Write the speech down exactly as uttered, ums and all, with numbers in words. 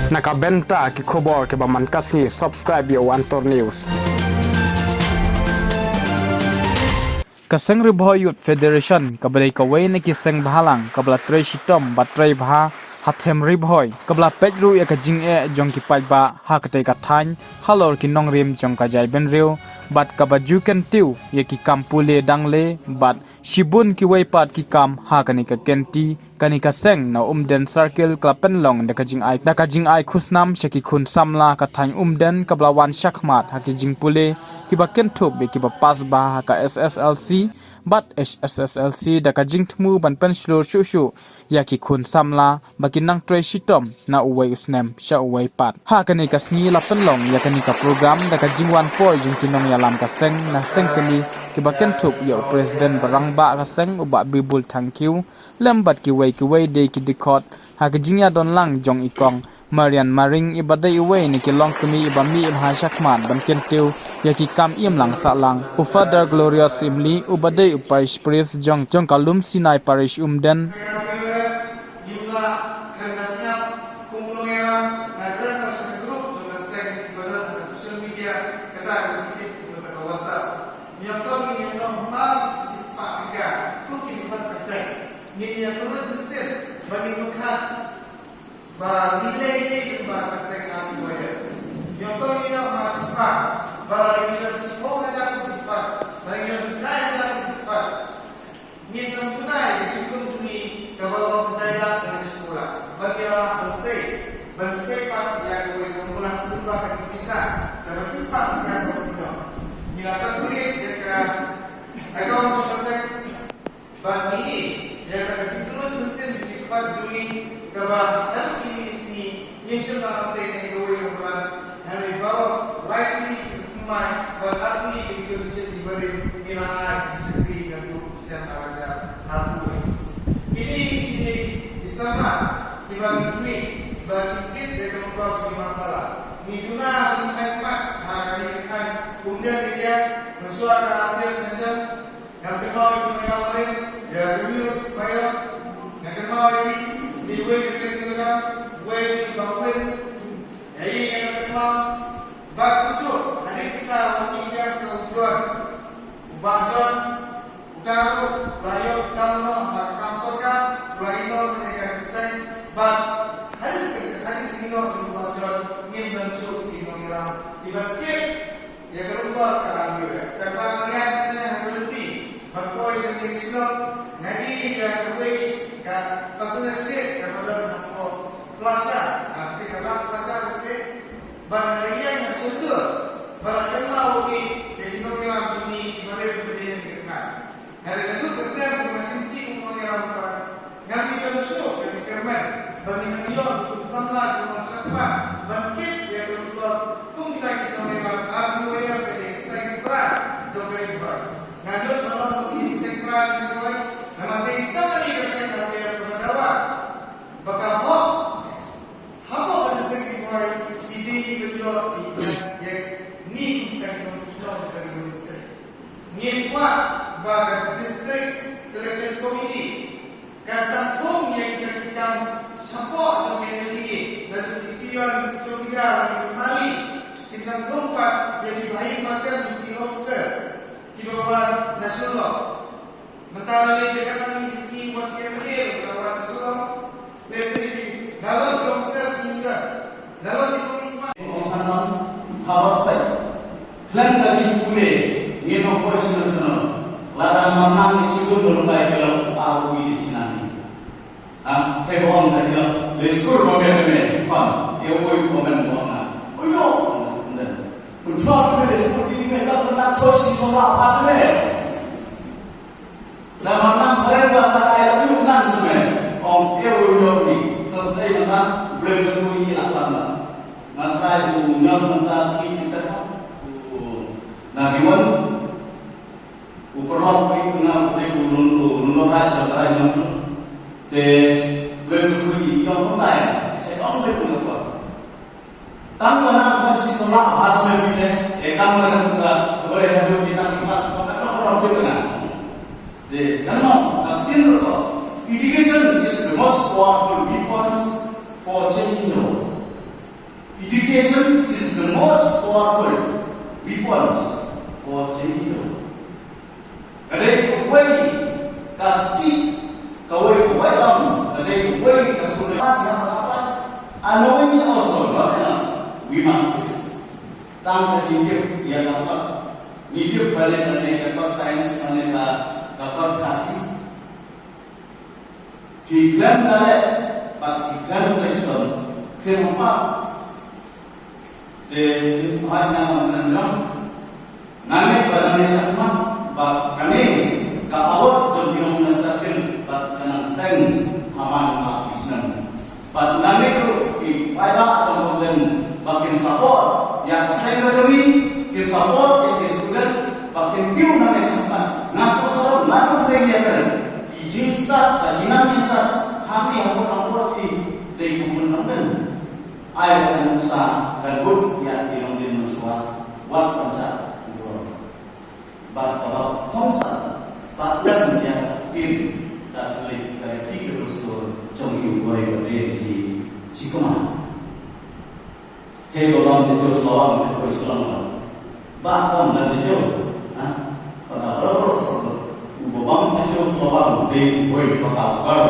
Na ka bynta ki khubor kiba man ka sngi, subscribe ïa u Antor News. Ka Seng Ri Bhoi Youth Federation, kaba dei kawei na ki seng bhalang kaba la trei shitom bad trei bha ha them Ri Bhoi, kaba la peit ruh ïa ka jingeh jong ki paidbah ha katei ka thaiñ halor ki nongrim jong ka jaitbynriew bad kaba ju kyntiew ïa ki kam pule dang leh bad shibun kiwei pat ki kam ha kane ka kynti. Kane ka seng na Umden Circle ka la pynlong da ka jingai, da ka jingai khusnam sha ki khun samla ka thaiñ Umden kaba la wan shakhmat ha ki jingpule kiba kynthup ïa kiba pass bha ha ka S S L C bad H S S L C, da ka jingthmu ban pynshlur shuh shuh ïa ki khun samla ba kin nang trei shitom na uwei u snem sha uwei pat. Ha kane ka sngi la pynlong ïa kane ka program da ka jingwan poi jong ki nongïalam ka seng na seng kmie kiba kynthup ïa u President ba rangbah ka seng, u Bah Bibul Thangkhiew, lem bad kiwei kiwei de ki dkhot ha ka jingïadon lang jong i Kong Marian Maring, iba dei uwei na ki longkmie iba mih bha shakhmat ban kyntiew ïa ki kam imlang sahlang, u Father Glorious Syiemlieh, uba dei u Parish Priest jong, jong ka Lum Sinai Parish Umden. Ngim lah kren ka sngap kum u nongïalam, nga kren ka sha ka group jong ka seng ba don ha ka social media, kata ka tip kum kata ka WhatsApp. Ngi ong to ngin ïa ong ba shi spah bikha kum ki nongïalam ka seng. Ngin ïa kynnoh mynsiem ba ngin pyrkhat ba ngi leh ïa ki ba ka seng ha ki waya. Ngi ong to ngin ïa ong ba shi spah, ba la ngi ïa shiphew hajar ki spah, ba ngi ïa lai hajar ki spah. Ngin ym duna ïa ka jingkylli jong ngi kaba long kynthei la ka shiphew lak. Ba ngi la lah ban sei, ban sei pat ïa kawei ka ambulance lyngba ka jingpisa kaba shispah ïa ka bynta. Ngi la sa kulit ïa ka account jong ka seng. Ba ngi ïa ka jingkylli jong ka seng ngi pat jong ngi kaba haduh kine ki sngi ngim shym la sei ïa kawei ka ambulance. Hynrei baroh lai tylli ki thymmai bad ar tylli ki condition ki barim ngi la ai ki shakri naduh Seng Raja Arpoi. Kine, kine ki samla kiba ngi khmih ba ki kit ïa ka nongpynlong jong ki masala. Ngi duna ba ngin pynpaw ha kane ka thaiñ Umden area, mynshuwa ka April kynjang, ngam kynmaw ïa u Mayor Marin, ïa u News Mayor, ngam kynmaw ïa i, ni wei ka kynjang, wei ka bangwin, ïa i ngam kynmaw, bad kumjuh, hadien kita u ngi ïa sa u John, u Bah John, uta ruh u la ïoh kam noh ha ka kam sorkar, u la ïoh noh ha ka seng, bad hadien ka, hadien ka ïoh noh u Bah John, ngim don shuh ki nongïalam kiba kit ïa ka rukom ka ram ïa ka, ka ram ïa ka ne ha ka lynti ban poi sha ka shnong, nga ïohi ïa kawei ka passenger shed kaba don ha ka plaza, ha ka ram plaza ka shed, ban ïeng ha shutur, ban kynmaw ïa ki nongïalam jong ngi kiba rim bad ïeng ki kynmaw. Hynrei naduh ka snem ba nga shim kti kum u nongïalam ba ngam ïoh shuh ka jingkyrmen ba ngin ïoh kum samla kum samla ban kit ïa ka rukom kum kita ki nongïalam, ha ka rukom ka dei seng pra jong ka ri Bhoi. Nga ïoh ba long ki seng pra jong ka ri Bhoi. Namar dei tang ka dei ka seng ka ri Bhoi ba dawa ba ka hok hapoh ka district Ri Bhoi ki dei ki ban ïoh ki ïa ngi kita ki nongshong ka ri Bhoi district. Ngim kwah ba ka District Selection Committee kan sa thung ïa ki, ïa ki kam shapoh jong ka L D A, lane ki peon, ki chowkidar, ki mali, kin sa thung pat ïa ki bhai pasem jong ki officers kiba wan na Shillong. Mynta la leit ïa kata ki sngi wat ki M L A kiba wan na Shillong. Lehse ki nalor ki officers ki nalor ki Kong Sanam, haba phai khlem ka jingpule, ngin ong poi shnong shnong. Lada mar nang ngi shu don ruh kai ka long u ar u wi shnong ngi. Am, te bong ka long le skur ba me me khon, e woi ba men bong na. Uyo, ndan. Ujo me le skur bi me la na thoi shi song la pat me. Namar nang phareng ba ta I love you nang shuh me. Ong e u ïoh ni. Sa sdei nang blei ka tu i la phan na. Nang trai u nyam nang ta sdei kita. U na diwan. U paralok i nang putih u lun u lun rai sa trai nang. Te blei ka tu i ïoh nang tai. Sa ong blei ka tu. Tang ba nang khon shi sala ba smen bite, e kam ba nang ka boleh haduh kita ki pas ba ka nang orang tu na. De, nang mo, ka tin ro to. Education is the most powerful weapons for changing the world. Education is the most powerful weapons for change the world. Ka dei kawei ka stick, kawei ka weapon, ka dei kawei ka solution. Unknowingly also, not enough. We must do it. Tang ka jingtip ïa ka kot. Ngi tip ba lane ka kot science, lane ka kot Khasi. Ki khlem da leh, bad ki khlem da leh shuh, khlem pass. Te, hooid, nga ong kren jong. Nangne ba nangne shakhmat, bad kane ka award jong ki nongmihkhmat, bad ka nang teng ha man la ki snem. Bad nangne ruh ki paidbah jong ka Boden ba kin support ïa ka seng ka jong ngi, kin support ïa ki student, ba kin kiew nangne shakhmat. Nga sngewsarong, nga ruh dei ïa ka, ki jingstad, ka jingnang jingstad ha ki hapoh nongpor ki dei ka bun nongden. Ai ba kan nuksa, kan bud ïa ki nongdien nongshuwa, wat ban shah burom. Bad kaba khongsan, bad kan ïa ka ktien Katholik, ka ïa ki ka dustur jong ki u briew ba dei shi, shi kma. He ko lam te jo sawang te ko Islam. Ba kam dan te jo. Ha? Pada bro bro. U ba bam te jo sawang dei u briew ba ka kar.